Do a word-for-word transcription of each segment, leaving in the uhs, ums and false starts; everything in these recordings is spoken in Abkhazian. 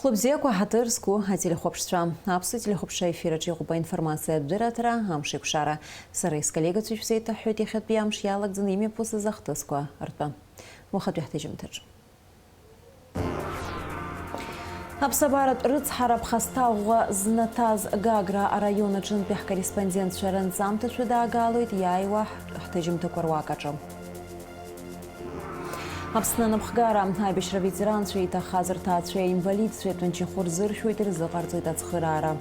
Хәлыбзиақәа, ҳаҭыр зқәу ателехәаԥшцәа. Аԥсуа телехәаԥшра ефир аҿы иҟоуп аинформациатә дырраҭара, амш еиқәшара. Сара исколлегацәа ишәзеиҭаҳҳәоит иахьатәи амш иалагӡаны имҩаԥысыз ахҭысқәа ртәы. Уахатәи ҳҭыжьымҭаҿ. Аԥсабаратә рыцҳара ԥхасҭа ӷәӷәа знаҭаз Гагра араион аҿынтәи ҳкорреспондентцәа ранҵамҭа шәыдаагалоит иааиуа ҳҭыжьымҭақәа руак аҿы. Аԥсны анапхгара, аибашьра ветеранцәа, иҭахаз рҭаацәеи аинвалидцәеи тәанчахәы рзыршәоит, ирзыҟарҵоит ацхыраара.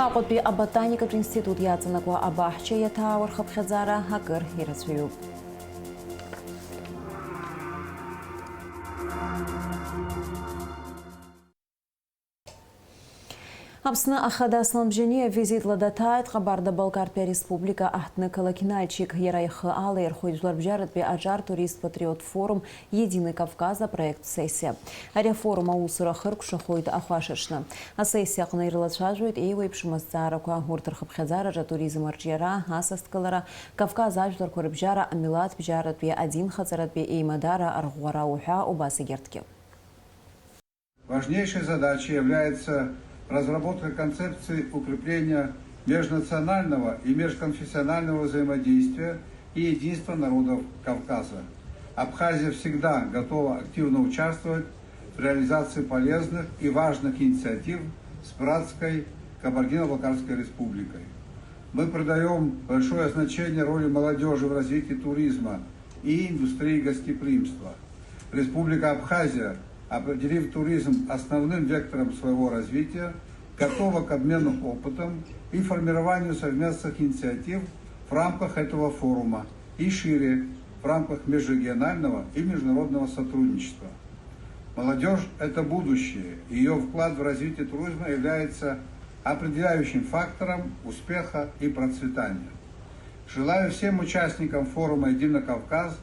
Аҟәатәи аботаникатә институт иаҵанакуа абаҳча иаҭаауа рхыԥхьаӡара акыр ирацәаҩуп. Аԥсны Ахада Аслан Бжьаниа визитла даҭааит Ҟабарда-Балкартәи Ареспублика аҳҭнықалақь Нальчик. Иара ихы алаирхәеит Жәларбжьаратәи аҿар турист-патриот форум «Единый Кавказ» апроект сессиа. Ари афорум аусура ахыркәшахоит ахәашаҽны. Асессиа аҟны ирылацәажәоит еиуеиԥшым азҵаарақәа, урҭ рхыԥхьаӡараҿы атуризм арҿиара, асасдкылара, Кавказ ажәларқәа рыбжьара, амилаҭбжьаратәи, адинхаҵаратәи еимадара, арӷәӷәара уҳәа убас егьырҭгьы. Важнейшей задачей является разработка концепции укрепления межнационального и межконфессионального взаимодействия и единства народов Кавказа. Абхазия всегда готова активно участвовать в реализации полезных и важных инициатив с братской Кабардино-Балкарской Республикой. Мы придаём большое значение роли молодёжи в развитии туризма и индустрии гостеприимства. Республика Абхазия, определив туризм основным вектором своего развития, готова к обмену опытом и формированию совместных инициатив в рамках этого форума и шире в рамках межрегионального и международного сотрудничества. Молодёжь — это будущее, и её вклад в развитие туризма является определяющим фактором успеха и процветания. Желаю всем участникам форума «Единый Кавказ»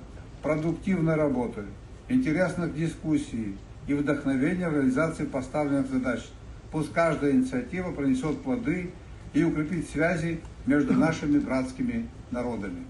продуктивной работы, интересных дискуссий и вдохновения в реализации поставленных задач. Пусть каждая инициатива принесёт плоды и укрепит связи между нашими братскими народами.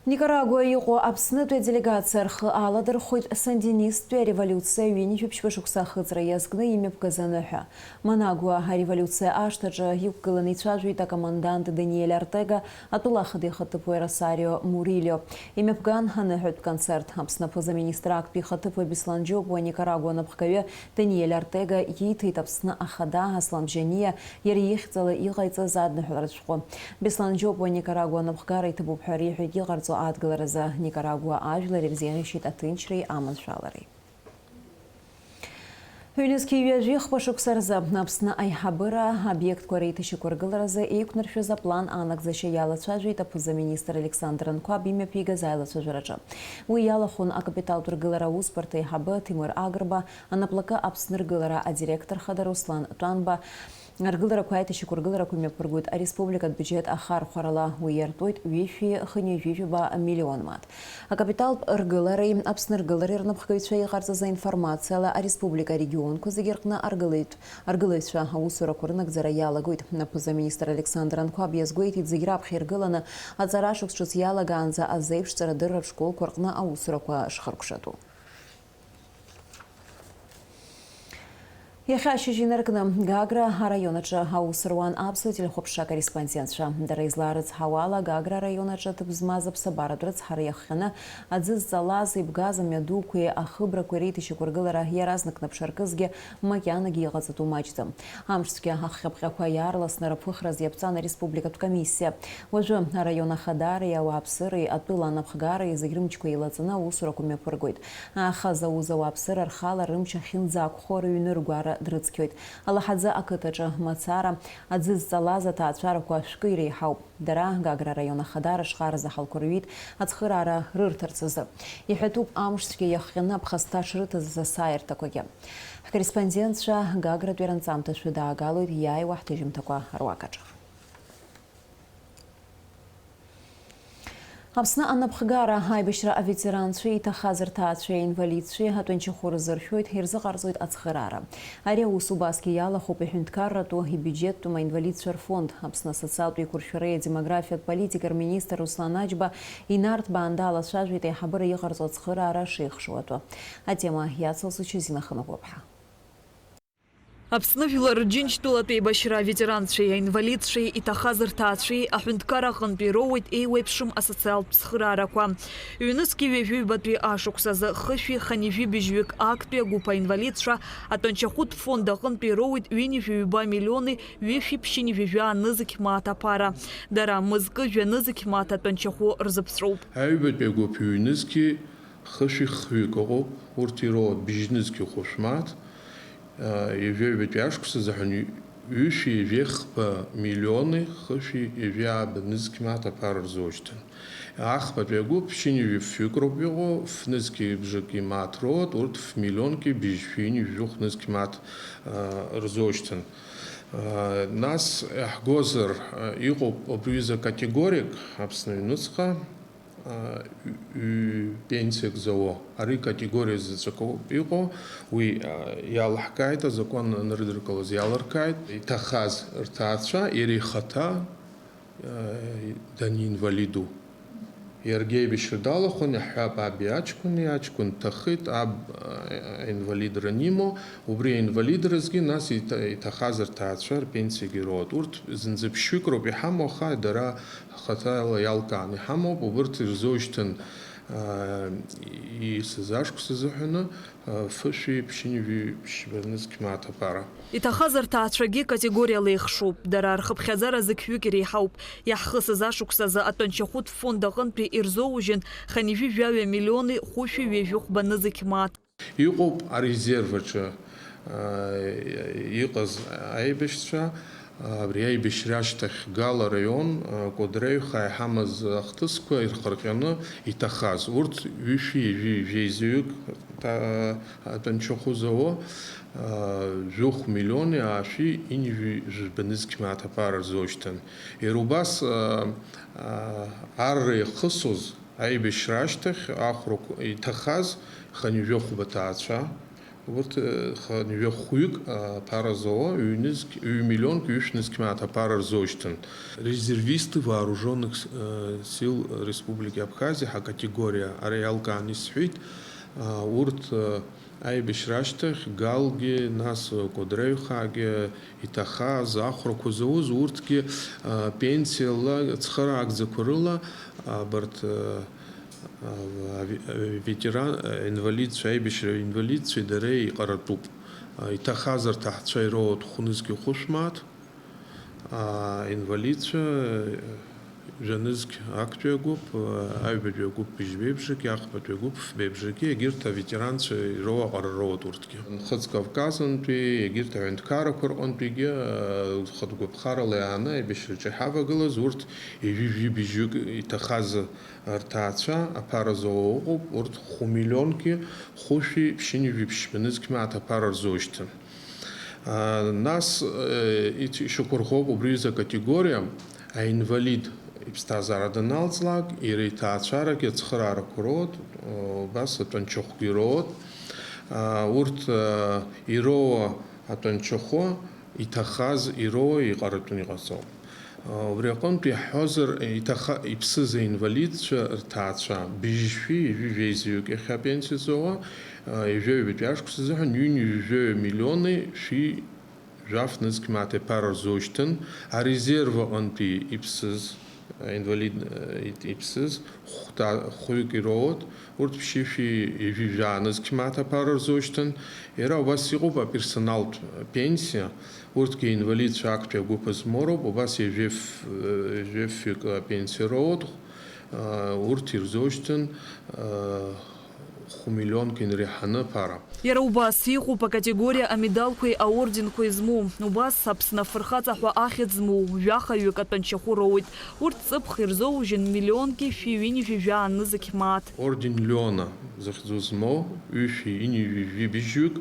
Никарагуа иҟоу Аԥснытәи аделегациа рхы аладырхәит сандинисттәи ареволиуциа ҩынҩажәи ԥшьба шықәса ахыҵра иазкны имҩаԥгаз аныҳәа. Манагуа ареволиуциа ашҭаҿы иқәгыланы ицәажәеит акомандант Даниель Артега, атәыла ахада ихаҭыԥуаҩ Росарио Мурильо. Имҩаԥган аныҳәатә концерт. Аԥсны аԥыза-министр актәи ихаҭыԥуаҩ Беслан Џьопуа, Никарагуа анапхгаҩы Даниель Артега ииҭеит Аԥсны ахада Аслан Бжьаниа иара ихьӡала иҟаиҵаз адныҳәаларатә шәҟәы. Беслан Џьопуа Никарагуа анапхгара иҭабуп ҳәа реиҳәеит иҟарҵо адгыларазы. Никарагуа ажәлар ирзеиӷьасшьеит аҭынчреи аманшәалареи. Ҩнызқьи ҩажәи хԥа шықәса рзы Аԥсны аиҳабыра обиектқәа реиҭашьақәыргыларазы еиқәнаршәаз аплан анагӡашьа иалацәажәеит аԥыза-министр Александр Анқәаб имҩаԥигаз аилацәажәараҿы. Уи иалахәын акапиталтә ргылара аусбарҭа аиҳабы Ҭемыр Агрба, анаплакы Аԥсны ргылара адиректор хада Руслан Тәанба, Аргыларақәа аиҭашьақәыргыларақәа мҩаԥыргоит ареспубликатә бюджет ахархәарала, уи иартуеит ҩышәи хынҩажәи жәаба миллион мааҭ. Акапиталтә ргылареи Аԥсны ргылареи рнапхгаҩцәа иҟарҵаз аинформациала, ареспублика арегионқәа зегьы рҟны аргылаҩ-, аргылаҩцәа аусурақәа рынагӡара иалагоит. Аԥыза-министр Александр Анқәаб иазгәеиҭеит, зегь раԥхьа иргыланы аҵара шықәс ҿыц иалагаанӡа азеиԥшҵара дырратә школқәа рҟны аусурақәа шхыркәшатәу. Иахьа ашьыжь инаркны Гагра араион аҿы аус руан аԥсуа телехәаԥшра акорреспондентцәа. Дара излаарыцҳауала, Гагра араион аҿы ҭыԥ змаз аԥсабаратә рыцҳара иахҟьаны аӡы зҵалаз, ибгаз амҩадуқәеи ахыбрақәеи реиҭашьақәыргылара иаразнак наԥшаркызгьы макьанагьы иҟаҵатәу маҷӡам. Амшцәгьа ахҟьаԥҟьақәа иаарласны рыԥыхраз иаԥҵан ареспубликатә комиссиа. Уажәы араион ахадареи ауааԥсыреи атәыла анапхгареи зегь рымчқәа еилаҵаны аусурақәа мҩаԥыргоит. Аахаза аус ауааԥсыра рхала рымч ахьынӡақәхо рыҩны ргәара дрыцқьоит. Алаҳаӡы ақыҭаҿы мацара аӡы зҵалаз аҭаацәарақәа шәкы иреиҳауп. Дара Гагра араион ахадара шхаразы ҳалқәырҩит, ацхыраара рырҭарц азы. Иҳәатәуп, амшцәгьа иахҟьаны аԥхасҭа шрыҭаз асааирҭақәагьы. Ҳкорреспондентцәа Гагратәи ранҵамҭа шәыдаагалоит иааиуа ҳҭыжьымҭақәа руак аҿы. Аԥсны анапхгара аибашьра аветеранцәеи иҭахаз рҭаацәеи аинвалидцәеи атәанчахәы рзыршәоит, ирзыҟарҵоит ацхыраара. Ари аус убасгьы иалахәуп иҳәынҭқарратәу, ибиуџьеттәым аинвалидцәа рфонд, Аԥсны асоциалтә еиқәыршәареи адемографиатә политикеи рминистр Руслан Аџьба инарҭбаан далацәажәеит аиҳабыра иҟарҵо ацхыраара шеихшоу атәы. Атема иацылҵоит Шьазина Ханагәаԥҳа. Аԥсны Жәлар Рџьынџьтәылатә еибашьра аветеранцәеи аинвалидцәеи иҭахаз рҭаацәеи аҳәынҭқар аҟынтәи ироуеит еиуеиԥшым асоциалтә цхыраарақәа. Ҩнызқьи ҩажәи ҩбатәи ашықәсазы хышәи хынҩажәи быжьҩык актәи агәыԥ аинвалидцәа атәанчахәытә фонд аҟынтәи ироуеит ҩынҩажәи ҩба миллиони ҩышәи ԥшьынҩажәи жәаа нызқь мааҭ аԥара. Дара мызкы жәа нызқь мааҭ атәанчахәы рзыԥҵәоуп. Аҩбатәи агәыԥ ҩнызқьи хышәи хҩык ыҟоуп, урҭ ироуеит быжьнызқьи хәышә мааҭ, ҩажәи ҩбатәи ашықәс азыҳәан ҩышәи ҩажәи хԥа миллиони хышәи ҩажәи ааба нызқь мааҭ аԥара рзушьҭын. Ахԥатәи агәыԥ ԥшьынҩажәи фҩык роуп иҟоу, фнызқьи бжаки мааҭ роуеит, урҭ фмиллионки быжьшәи ҩынҩажәи жәохә нызқь мааҭ, а, рзушьҭын. А, нас иаҳгозар, а, иҟоуп абри ҩыза категориак Аԥсны аҩныҵҟа, а, ҩ-, ҩ-, пенсиак зауа. Ари категориа заҵәыкоуп иҟоу, уи, а, иалаҳкааит, азакәан анрыдыркылаз иалыркааит, иҭахаз рҭаацәа, иара ихаҭа, а, данинвалиду. Иаргьы аибашьра далахәын, иаҳҳәап, аби аҷкәыни, аҷкәын дҭахеит, аб, а, аинвалидра анимоу, убри аинвалидразгьы нас иҭа-, иҭахаз рҭаацәа рпенсиагьы роуеит. Урҭ зынӡа ԥшьҩык роуп иҳамоу, аха дара Хаҭала иалкааны иҳамоуп, убырҭ ирзушьҭын, аа, исыз ашықәс азыҳәаны, аа, фышәи ԥшьынҩажәи ԥшьба нызқь мааҭ аԥара. Иҭахаз рҭаацәагьы категориала еихшоуп, дара рхыԥхьаӡара зықьҩык иреиҳауп. Иаҳхысыз ашықәс азы атәанчахәытә фонд аҟынтәи ирзоужьын хынҩажәи жәаҩа миллиони хәышәи ҩажәи хәба нызқь мааҭ. Иҟоуп арезерв аҿы, аа, иҟаз аибашьцәа, абри аибашьра ашьҭахь Гал араион, аа, Кәыдры аҩхаа иҳамаз ахҭысқәа ирхырҟьаны иҭахаз. Урҭ ҩышәи ҩажәи жәеизаҩык та-, атәанчахәы зауа, аа, жәохә миллиони аашәи ҩынҩажәи жәба нызқь мааҭ аԥара рзушьҭын. Иара убас, аа, аа, арра иахысыз, Аибашьра ашьҭахь ахәрақәа иҭахаз хынҩажәи хәба ҭаацәа, урҭ, э, хынҩажәи хәҩык, а, аԥара зауа ҩнызқь, ҩ-миллионк ҩышә нызқь мааҭ аԥара рзушьҭын. Резервисты вооружённых с-, э, сил Республики Абхазия ҳа категориа ара иалкааны исҳәеит, а, урҭ, э, Аибашьра ашьҭахь Галгьы, нас Кәыдры аҩхаагьы иҭахаз, ахәрақәа зауз, урҭгьы, а, пенсиала, цхыраагӡақәа рыла, абарҭ, а, а, ави-, аветеран, а, инвалидцәа, аибашьра инвалидцәеи дареи иҟаратәуп. А, иҭахаз рҭаацәа ироуеит хәнызқьи хәышә мааҭ. Аа, инвалидцәа, жәанызқь актәи агәыԥ, аҩбатәи агәыԥ быжьбеибжаки, ахԥатәи агәыԥ фбеибжаки, егьырҭ аветеранцәа ироуа аҟара роуеит урҭгьы. Нхыҵ Кавказынтәи, егьырҭ аҳәынҭқаррақәа рҟынтәигьы, а, хатә гәаԥхарала иааны аибашьраҿы иҳавагылаз, урҭ ҩажәи жәибжьҩык иҭахаз рҭаацәа аԥара зауа ыҟоуп, урҭ хәмиллионки хәышәи ԥшьынҩажәи ԥшьба нызқь мааҭ аԥара рзушьҭын. Нас, э, ит-, ишьақәырӷәӷәоуп убри аҩыза акатегориа, аинвалид иԥсҭазаара даналҵлак, иара иҭаацәарагьы ацхыраарақәа роуеит, э, убас атәанчахәгьы роуеит. А, урҭ, э, ироуа атәанчахәы иҭахаз ироуа иҟаратәны иҟаҵоуп. Убри аҟынтә иаҳҳәозар, иҭаха-, иԥсыз аинвалидцәа рҭаацәа быжьшәи ҩажәи жәеизаҩык иахьа апенсиа зауа, ҩажәи ҩбатәи ашықәс азыҳәан ҩынҩажәи жәаҩа миллиони шәи жәаф нызқь мааҭ аԥара рзушьҭын, арезерв аҟынтәи иԥсыз, аинвалид, э, иԥсыз хәҭа-, хәҩык ироуеит, урҭ ԥшьышәи ҩажәи жәаа нызқь мааҭ аԥара рзушьҭын, иара убас иҟоуп аперсоналтә пенсиа, Урҭгьы инвалидцәа актәи агәыԥ змоу роуп, убас ҩажәи ф-, ҩажәи фҩык апенсиа роуеит, урҭ ирзушьҭын хәмиллионк инреиҳаны аԥара. Иара убас иҟоуп акатегориа амедалқәеи аорденқәеи змоу, убас Аԥсны афырхаҵа ҳәа ахьӡ змоу жәахаҩык атәанчахәы роуеит. Урҭ ҵыԥх ирзоужьын миллионки шәи ҩынҩажәи жәаа нызқь мааҭ. Орден Леона захьӡу змоу ҩышәи ҩынҩажәи жәибжьҩык,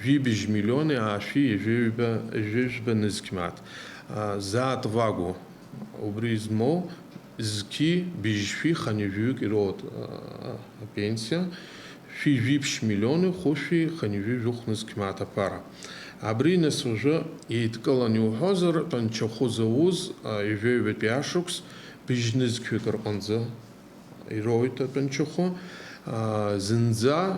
жәибжь миллиони аашәи ҩажәи ҩба, ҩажәи жәба нызқь мааҭ. А, За отвагу убри змоу Зқьи быжьшәи хынҩажәаҩык ироуеит, а, апенсиа, шәи жәиԥшь миллиони хәышәи хынҩажәи жәохә нызқь мааҭ аԥара. Абри нас уажәы еидкыланы иуҳәозар, тәанчахәы зауз, а, ҩажәаҩбатәи ашықәс быжь нызқьҩык рҟынӡа ироуеит атәанчахәы. А, зынӡа, а,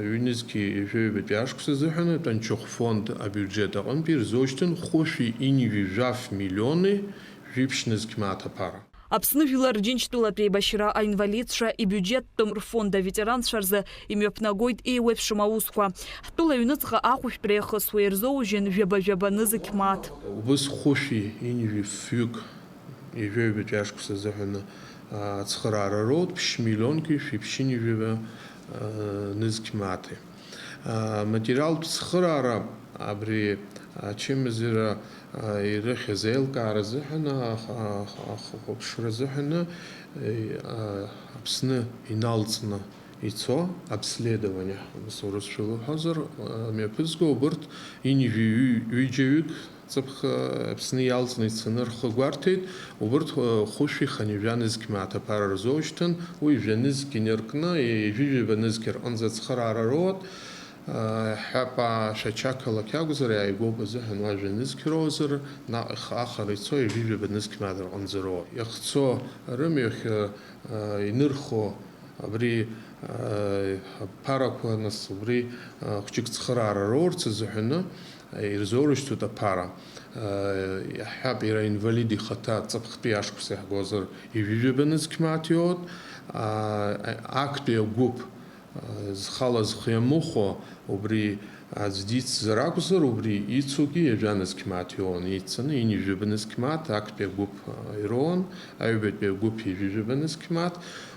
ҩнызқьи ҩажәаҩбатәи ашықәс азыҳәан атәанчахә фонд абиуџьет аҟынтәи ирзоушьҭын хәышәи ҩынҩажәи жәаф миллиони жәиԥшь нызқь мааҭ аԥара. Аԥсны Жәлар Џьынџьтәылатә Еибашьра аинвалидцәа ибиуџьеттәым рфонд аветеранцәа рзы имҩаԥнагоит еиуеиԥшым аусқәа. Ҳтәыла аҩныҵҟа ахәышәтәра иахысуа ирзоужьын жәаба-жәаба нызқь мааҭ. Убыс хәышәи ҩынҩажәи фҩык ҩажәаҩбатәи ашықәс азыҳәаны, а, ацхыраара роуеит, ԥшь миллионки шәи ԥшьынҩажәи, а, нызқь мааҭи. А, материалтә цхыраара абри ачымазара, а, ирыхьыз аилкаара азыҳәан, а, а, а, ахәаԥшра азыҳәаны, э, а, Аԥсны иналҵны ицо обследование, ус урысшәала уҳәозар, а, мҩаԥызго убырҭ ҩынҩажәи ҩыџьаҩык ҵыԥх, а, Аԥсны иалҵны ицаны рхы гәарҭеит, убырҭ, а, хәышәи хынҩажәа нызқь мааҭ аԥара рзоушьҭын, уи жәа нызқь инаркны, ҩажәи жәаба нызқь рҟынӡа ацхыраара роуеит. Ҳәапа шәача ақалақь акәзар, иааигәоуп азыҳәан уа жәа нызқь роуазар, наҟ ихахара ицо ҩажәи жәаба нызқь мааҭ рҟынӡа роуеит. Иахцо рымҩахь, а, инырхо абри, а, аԥарақәа, нас убри, а, хәҷык цхыраара роурц азыҳәаны, а, ирзоурышьҭуеит аԥара. А, иаҳҳәап, иара инвалид ихаҭа ҵыԥхтәи ашықәс иаҳгозар, ҩажәи жәаба нызқь мааҭ иоуеит. А, актәи агәыԥ зхала зхы иамыхәо, убри аӡә дицзар акәзар, убри ицугьы ҩажәа нызқь мааҭ иоуан, иццаны ҩынҩажәи жәаба нызқь мааҭ актәи агәыԥ, а, ироуан, аҩбатәи агәыԥ ҩажәи жәаба нызқь мааҭ.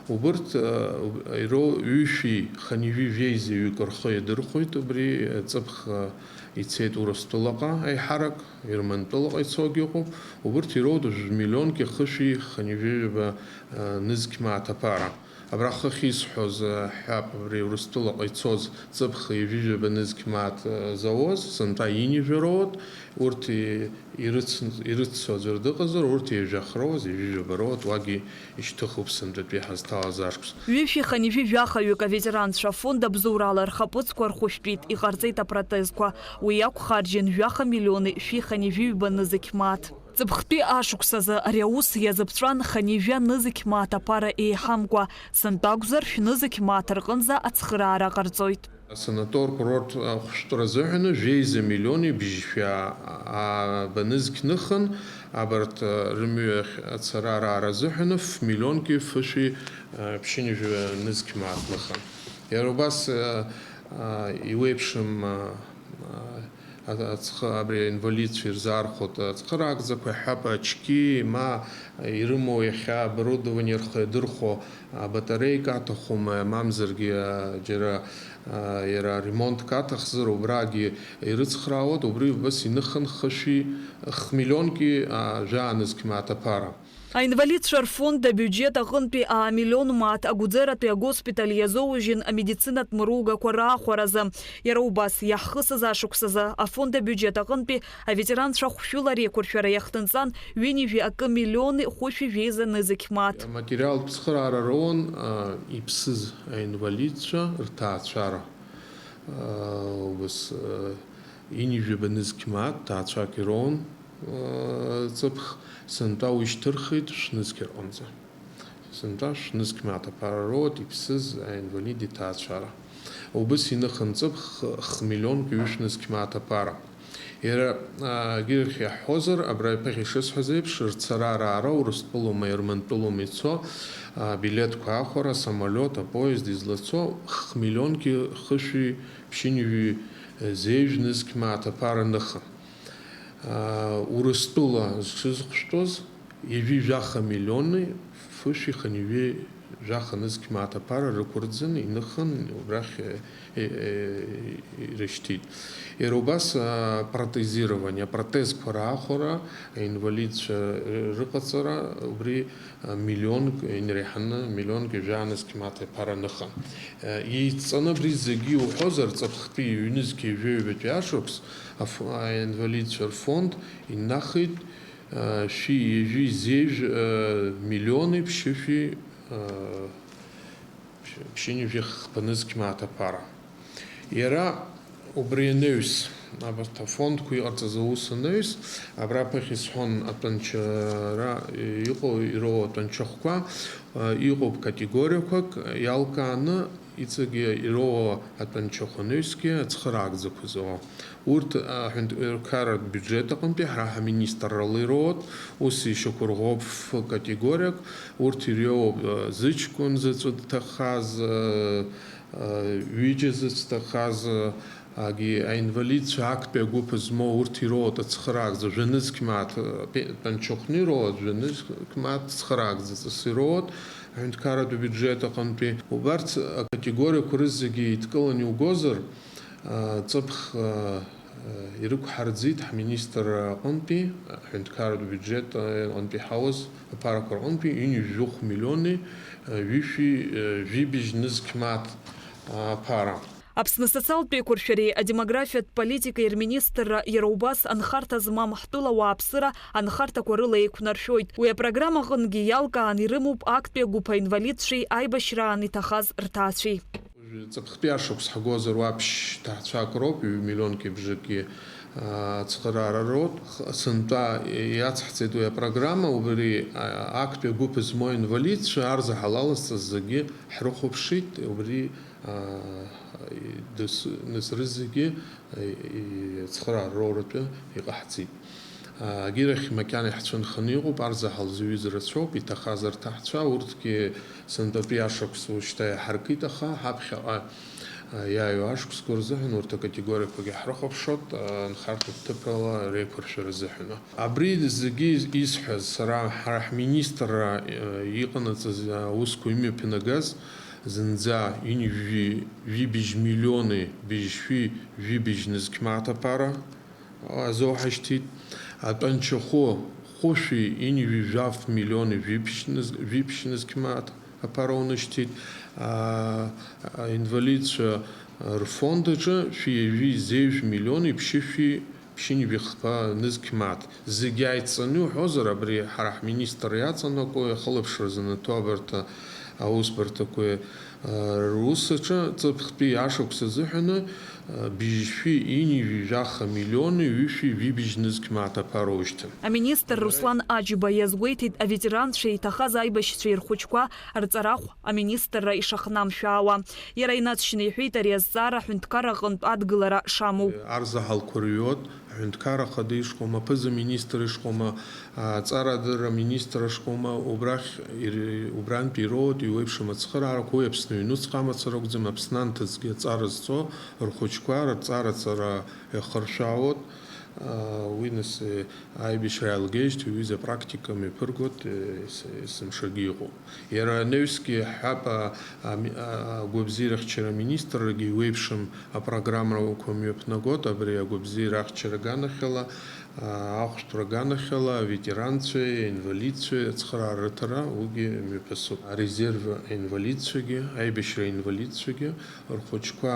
Убырҭ, а, ироу ҩышәи хынҩажәи жәеизаҩык рхы иадырхәоит, убри, а, ҵыԥх, а, ицеит Урыстәылаҟа аиҳарак, Ермантәылаҟа ицогьы ыҟоуп, убырҭ ироуеит жәа миллионки хышәи хынҩажәи жәаба, а, нызқь мааҭ аԥара. Абра хыхь исҳәоз, ҳәап, абри Урыстәылаҟа ицоз ҵыԥх ҩажәи жәаба нызқь мааҭ, э, зауаз, сынтәа ҩынҩажәа роуеит, урҭ и-, ирыц-, ирыццо аӡәыр дыҟазар, урҭ ҩажәа хроуаз, ҩажәи жәаба роуеит, уагьы ишьҭыхуп сынтәатәи ҳазҭалаз ашықәс. Ҩышәи хынҩажәи жәахаҩык аветеранцәа афонд абзоурала рхаԥыцқәа рхәышәтәит, иҟарҵеит апротезқәа. Уи иакәхарџьын жәаха миллиони шәи хынҩажәи ҩба нызқь мааҭ. Ҵыԥхтәи ашықәс азы ари аус иазыԥҵәан хынҩажәа нызқь мааҭ аԥара еиҳамкәа, сынтәа акәзар шәнызқь мааҭ рҟынӡа ацхыраара ҟарҵоит. Асанатор-курорт ахәшәтәра азыҳәаны жәеиза миллиони бжьшәа ааба нызқь ныхын, абарҭ рымҩахь ацара араара азыҳәаны ф-миллионки фышәи ԥшьынҩажәа нызқь мааҭ ныхын. Иара убас, а, а, иуеиԥшым, а, а, ацхы, абри аинвалидцәа ирзаархәоит ацхыраагӡақәа, ҳәап, ачки, ма ирымоу иахьа оборудование рхы иадырхәо абатареика аҭахума, мамзаргьы, а, џьара, а, иара ремонтк аҭахзар, убрагьы ирыцхраауеит, убри убас иныхын хышәи, х-миллионки, а, жәаа нызқь мааҭ аԥара. Аинвалидцәа рфонд абиуџьет аҟынтәи амиллион мааҭ агәӡаратәи агоспиталь иазоужьын амедицинатә мыругақәа раахәаразы. Иара убас, иаҳхысыз ашықәсазы афонд абиуџьет аҟынтәи аветеранцәа хәшәыла реиқәыршәара иахҭынҵан ҩынҩажәи акы миллиони хәышәи жәеиза нызқь мааҭ. Аматериалтә цхыраара роуан, а, иԥсыз аинвалидцәа рҭаацәара. А, убас, а, ҩынҩажәи жәаба нызқь мааҭ ҭаацәак ироуан. Ҵыԥх сынтәа уи шьҭырхит шәнызқь рҟынӡа. Сынтәа шәнызқь мааҭ аԥара роуеит иԥсыз аинвалид иҭаацәара. Убыс иныхын ҵыԥх х-, х-миллионк ҩышә нызқь мааҭ аԥара. Иара, а, агьырахь иаҳҳәозар, абра иԥыхьа ишысҳәаз еиԥш, рцара-раара Урыстәылоума, Ермантәылоума ицо, а, билеҭқәа аахәара, асамолиот, апоезд излацо х-миллионки хышәи ԥшьынҩажәи, э, зеижә нызқь мааҭ аԥара ныхын. Урыстәыла зҽызхәшәтәыз ҩажәи жәаха миллиони фышәи хынҩажәи жәаха нызқь мааҭ аԥара рықәырӡын, иныхын, убрахь, э, э, э, ирышьҭит. Иара убас, а, протезирование, апротезқәа раахәара, аинвалидцәа рыҟаҵара, убри миллионк инареиҳаны, миллионк жәаа нызқь мааҭ аԥара ныхын. Еидҵаны абри зегьы иуҳәозар, ҵыԥхтәи ҩнызқь ҩажәи ҩбатәи ашықәс аф-, аинвалидцәа рфонд инахит Шәи ҩажәи зежә миллиони ԥшьышәи ԥшьынҩажәи хԥа нызқь мааҭ аԥара. Иара убри анаҩс, абарҭ афондқәа иҟарҵаз аус анаҩс, абра ԥыхьа исҳәон атәанчара иҟоу, ироуа атәанчахәқәа, иҟоуп категориақәак, иалкааны иҵегьы ироуа атәанчахә анаҩсгьы ацхыраагӡақәа зауа. Урҭ аҳәынҭқарратә биуџьет аҟынтәи ҳара ҳминистррала ироуеит, ус ишьақәырӷәӷәоуп ф-категориак, урҭ иреиуоуп, э, зыҷкәын заҵәы дҭахаз, э, э, ҩыџьа зыцҭахаз, э, агьи аинвалидцәа актәи агәыԥ змоу урҭ ироуеит ацхыраагӡа, жәанызқь мааҭ, э, пе-, тәанчахәны ироуеит, жәанызқь мааҭ цхыраагӡаҵас ироуеит, аҳәынҭқарратә биуџьет аҟынтәи. Убарҭ акатегориақәа рызегьы еидкыланы иугозар, Ҵыԥх ирықәҳарӡит ҳминистрра аҟынтәи, аҳәынҭқарратә биуџьет аҟынтәи иҳауаз аԥарақәа рҟынтәи ҩынҩажәи жәохә миллиони ҩышәи жәибжь нызқь мааҭ аԥара. Аԥсны асоциалтә еиқәыршәареи адемографиатә политикеи рминистрра иара убас анхарҭа змам ҳтәыла ауааԥсыра анхарҭақәа рыла еиқәнаршәоит. Уи апрограмма аҟынгьы иалкаан ирымоуп актәи агәыԥ аинвалидцәеи аибашьраан иҭахаз рҭаацәеи. Ҵыԥхтәи ашықәс ҳгозар уаԥшь ҭаацәак роуп, ҩ-миллионки бжаки, аа, ацхыраара роуп. Х-, сынтәа иацҳҵеит уи апрограмма, убри, аа, актәи агәыԥ змоу инвалидцәа арзаҳал алазҵаз зегьы ҳрыхәаԥшит, убри, аа, дас-, нас рызегьы, аа, и-, ацхыраара роуратәы иҟаҳҵеит. Агьырахь макьана иаҳцәынханы иҟоуп, арзаҳал зҩыз рацәоуп, иҭахаз рҭаҳцәа, урҭгьы сынтәатәи ашықәс уажәшьҭа иаҳаркит, аха ҳаԥхьаҟа иааиуа ашықәсқәа рзыҳәан урҭ акатегориақәагьы ҳрыхәаԥшуеит, анхарҭа ҭыԥала реиқәыршәара азыҳәан. Абри зегьы исҳәаз сара, ҳара ҳминистрра иҟанаҵаз аусқәа имҩаԥнагаз зынӡа ҩынҩажәи жәибжь миллиони быжьшәи жәибжь нызқь мааҭ аԥара азоуҳашьҭит. Атәанчахәы хәышәи ҩынҩажәи жәаф миллиони жәиԥшь ныз-, жәиԥшь нызқь мааҭ аԥара унашьҭит. А, аинвалидцәа рфонд аҿы шәи ҩажәи зежә миллиони ԥшьышәи ԥшьынҩажәи хԥа нызқь мааҭ. Зегьы ааидҵаны иуҳәозар, абри ҳара ҳминистр иаҵанакуа, ахылаԥшра занаҭо абарҭ аусбарҭақәеи, а, рус аҿы ҵыԥхтәи ашықәс азыҳәаны быжьшәи ҩынҩажәи жәаха миллиони ҩышәи жәибжь нызқь мааҭ аԥара ушьҭан. Аминистр Руслан Аџьба иазгәеиҭеит, аветеранцәа иҭахаз аибашьцәеи рхәыҷқәа рҵарахә аминистрра ишахнамшәаауа. Иара инаҵшьны иҳәеит ари азҵаара аҳәынҭқарра аҟынтә адгылара шамоу. Арзаҳалқәа рҩуеит, аҳәынҭқарра ахада ишҟоума, аԥыза-министр ишҟоума, аҵарадырра аминистр ашҟоума, убрахь ир-, убрантәи ироуеит иуеиԥшым ацхыраарақәа, уи Аԥсны аҩнуҵҟа амацара акәӡам, Аԥсны анҭыҵгьы аҵара зҵо рхәыҷқәа рҵараҵара иахыршәаауеит. Уи нас, аибашьра иаалгеижьҭеи уҩыза апрактика мҩаԥыргоит, ес-, есымшагьы иҟоуп. Иара анаҩсгьы ҳҳәап, а, ами-, а, агәабзиарахьчара аминистррагьы иуеиԥшым апрограммақәа мҩаԥнагоит, абри агәабзиарахьчара аганахьала, а, ахәшәтәра аганахьала, аветеранцәеи аинвалидцәеи ацхыраара рыҭара уигьы мҩаԥысуп. Арезерв аинвалидцәагьы, аибашьра аинвалидцәагьы рхәыҷқәа,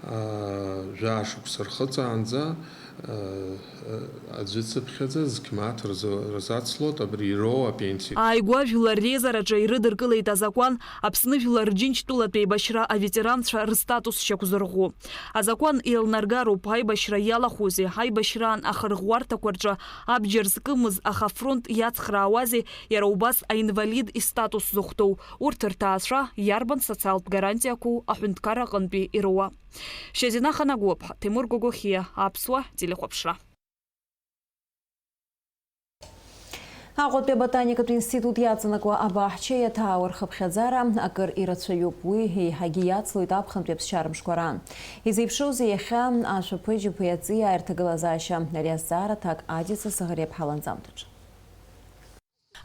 а, жәаа шықәса рхыҵаанӡа, а, аӡәы ицыԥхьаӡа зқь мааҭ рзы-, рзацлоит абри ироуа апенсиа. Ааигәа жәлар реизараҿы ирыдыркылеит азакәан Аԥсны Жәлар Рџьынџьтәылатә еибашьра аветеранцәа рыстатус шьақәзырӷәӷәо. Азакәан еилнаргароуп, аибашьра иалахәузеи, аибашьраан ахырӷәӷәарҭақәа рҿы абџьар зкымыз, аха афронт иацхраауазеи, иара убас аинвалид истатус зыхәҭоу, урҭ рҭаацәа иарбан социалтә гарантиақәоу аҳәынҭқарра аҟынтәи ироуа. Шьазина Ханагәыԥҳа, Ҭемур Гогохиа, Аԥсуа телехәаԥшра. Аҟәатәи аботаникатә институт иаҵанакуа абаҳча иаҭаауа рхыԥхьаӡара акыр ирацәаҩуп. Уи еиҳагьы иацлоит аԥхынтәи аԥсшьара мшқәа раан. Изеиԥшроузеи иахьа ашәаԥыџьаԥи аҵиааи рҭагылазаашьа? Ари азҵаара аҭак Адица Саӷариаԥҳа ланҵамҭаҿы.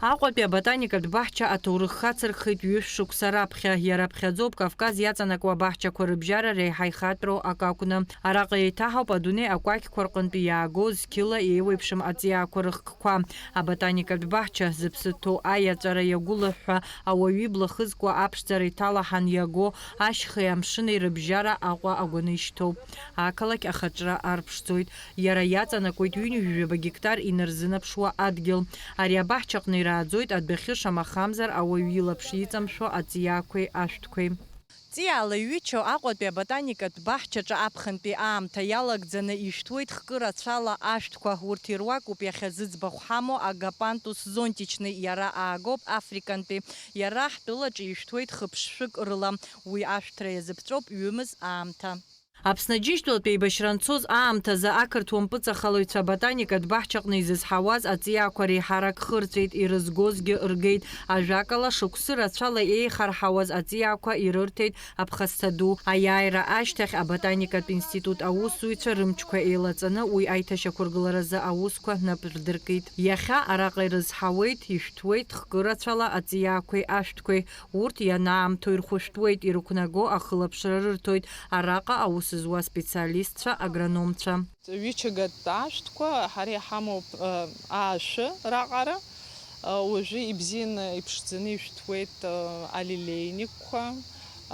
Аҟәатәи аботаникатә баҳча аҭоурых хацырхеит ҩышә шықәса раԥхьа. Иара аԥхьаӡоуп Кавказ иаҵанакуа абаҳчақәа рыбжьара реиҳа ихатәроу акы акәны. Араҟа еиҭаҳауп адунеи акәакьқәа рҟынтәи иаагоу зқьыла еиуеиԥшым аҵиаақәа рыхкқәа. Аботаникатә баҳча зыԥсы ҭоу аиаҵәара иагәылыҳәҳәа, ауаҩы ибла хызкуа аԥшӡара иҭалаҳан иаго ашьхеи амшыни рыбжьара Аҟәа агәаны ишьҭоуп. Ақалақь ахаҿра арԥшӡоит. Иара иаҵанакуеит ҩынҩажәаба гектар инарзынаԥшуа адгьыл. Ари абаҳчаҟны ирааӡоит адәахьы шамахамзар ауаҩы илаԥш иҵамшәо аҵиаақәеи ашәҭқәеи. Ҵиаала иҩычоу Аҟәатәи аботаникатә баҳчаҿы аԥхынтәи аамҭа иалагӡаны ишәҭуеит хкы рацәала ашәҭқәа. Урҭ ируакуп иахьа зыӡбахә ҳамоу агапантус зонтичный, иара аагоуп Африкантәи. Иара ҳтәылаҿы ишәҭуеит хыԥшшәык рыла. Уи ашәҭра иазыԥҵәоуп ҩымыз аамҭа. Аԥсны Аџьынџьтәылатә еибашьра анцоз аамҭазы ақырҭуа мпыҵахалаҩцәа аботаникатә баҳчаҟны изызҳауаз аҵиаақәа реиҳарак хырҵәеит, ирызгозгьы ргеит. Ажәакала, шықәсы рацәала еихарҳауаз аҵиаақәа ирырҭеит аԥхасҭа ду. Аиааира ашьҭахь аботаникатә институт аусзуҩцәа рымчқәа еилаҵаны уи аиҭашьақәыргыларазы аусқәа нап рдыркит. Иахьа араҟа ирызҳауеит, ишәҭуеит хкы рацәала аҵиаақәеи ашәҭқәеи. Урҭ ианаамҭоу ирхәышәтәуеит, ирықәнаго ахылаԥшра рырҭоит араҟа аус зуа специалистцәа, агрономцәа. Ҩычагатә ашәҭқәа ҳара иҳамоуп, э, аашәы раҟара. Э, уажәы ибзианы иԥшӡаны ишәҭуеит, э, алилейникқәа,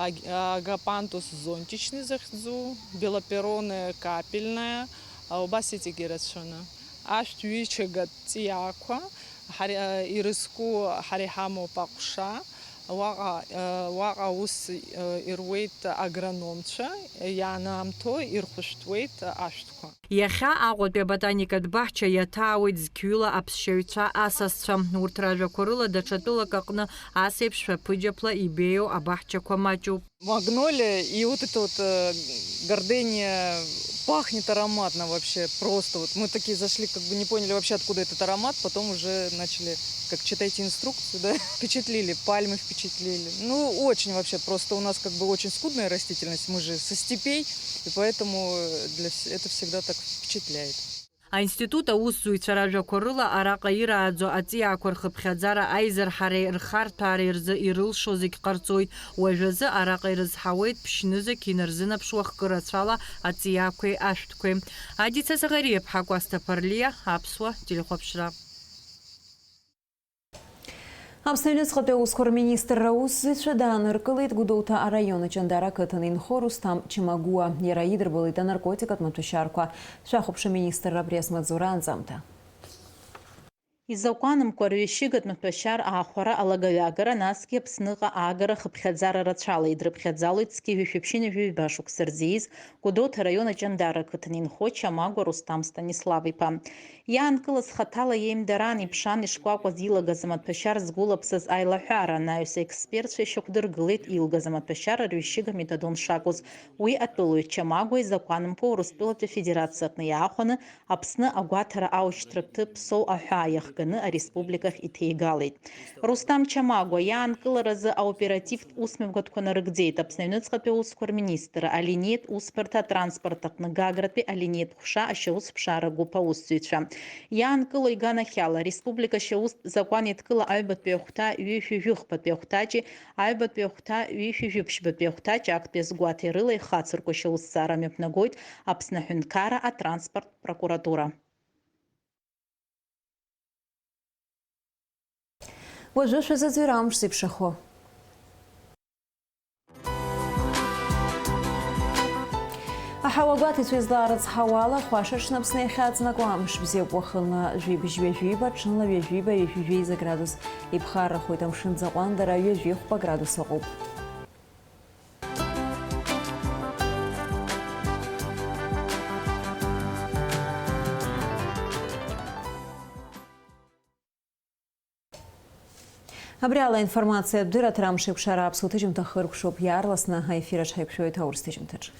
аг-, агапантус зонтичный захьӡу, белоперонная капельная, э, убас иҵегь ирацәаны. Ашәҭ ҩычагатә ҵиаақәа ҳара, э, ирызку ҳара иҳамоуп аҟәша. Уаҟа, э, уаҟа аус, э, ируеит агрономцәа, ианаамҭоу ирхәышәтәуеит ашәҭқәа. Иахьа Аҟәатәи аботаникатә баҳча иаҭаауеит зқьҩыла аԥсшьаҩцәа, асасцәа. Урҭ ражәақәа рыла, даҽа тәылак аҟны ас еиԥш шәаԥыџьаԥла ибеиоу абаҳчақәа маҷуп. Магнолия и вот это вот, э, гордения пахнет ароматно вообще, просто вот мы такие зашли, как бы не поняли вообще, откуда этот аромат, потом уже начали, как, читайте инструкцию, да, впечатлили, пальмы впечатлили. Ну, очень вообще, просто у нас как бы очень скудная растительность, мы же со степей, и поэтому, э, для вс-, это всегда так впечатляет. Аинститут аусзуҩцәа ражәақәа рыла, араҟа ирааӡо аҵиаақәа рхыԥхьаӡара аизырҳареи рхарҭәаареи рзы ирылшо зегь ҟарҵоит. Уажәазы араҟа ирызҳауеит ԥшьнызқь инарзынаԥшуа хкы рацәала аҵиаақәеи ашәҭқәеи. Адица Заӷариаԥҳа, Кәасҭа Ԥарлиа, Аԥсуа телехәаԥшра. Аԥсны аҩныҵҟатәи аусқәа рминистрра аусзуҩцәа дааныркылеит Гәдоуҭа араион Аҷандара ақыҭан инхо Русҭам Чамагәуа. Иара идырбалеит анаркотикатә маҭәашьарқәа. Шәахәаԥш аминистрра абри азмаҵзура анҵамҭа. Изакәанымкәа рҩышьыгатә маҭәашьар аахәара, алагаҩагара, насгьы Аԥсныҟа аагара хыԥхьаӡара рацәала идрыԥхьаӡалоит зқьи жәшәи ԥшьынҩажәи ҩба шықәса рзы ииз Гәдоуҭа араион Аҷандара ақыҭан инхо Чамагәа Русҭам Станислав-иԥа. Иаанкылаз хаҭала иеимдараан иԥшаан ишкәакәаз илагаз амаҭәашьар згәылаԥсаз аилаҳәара, анаҩс аекспертцәа ишьақәдыргылеит илгаз амаҭәашьар арҩышьыга метадон шакәыз. Уи атәылаҩ Чамагәа изакәанымкәа Урыстәылатәи Афедерациа аҟны иаахәаны Аԥсны агәаҭара аушьҭра ҭыԥ Соу аҳәаа иахганы ареспубликахь иҭеигалеит. Рустам Чамагәа иаанкыларазы аоперативтә усмҩаԥгатәқәа нарыгӡеит Аԥсны аҩныҵҟатәи аусқәа рминистр, алинеитә усбарҭа атранспорт аҟны Гагратәи алинеитә ҟәша ашьаусԥшаара гәыԥ аусзуҩцәа. Иаанкылоу иганахьала, ареспублика ашьаустә закәан еидкыла аҩбатәи ахәҭа ҩышәи жәыхԥатәи ахәҭаҷи аҩбатәи ахәҭа ҩышәи жәиԥшьбатәи ахәҭаҷ актәи азгәаҭеи рыла ихацырку ашьаусҭҵаара мҩаԥнагоит Аԥсны аҳәынҭқарра атранспорттә прокуратура. Уажәы шәазыӡырҩ амш зеиԥшрахо. Аҳауа гәаҭеицәа излаарыцҳауала, хәаша аҽны Аԥсны иахьаҵнакуа амш бзиоуп, уахынла жәибжь ҩажәиба, ҽынла ҩажәиба, ҩажәи жәеиза градус иԥхаррахоит, амшын ӡаҟәандара ҩажәи хәба градус ыҟоуп. Абри ала аинформациатә дырраҭара амш еиқәшара аԥсуа ҭыжьымҭа хыркәшоуп. Иаарласны аефир аҿы ҳаиқәшәоит аурыс ҭыжьымҭаҿы.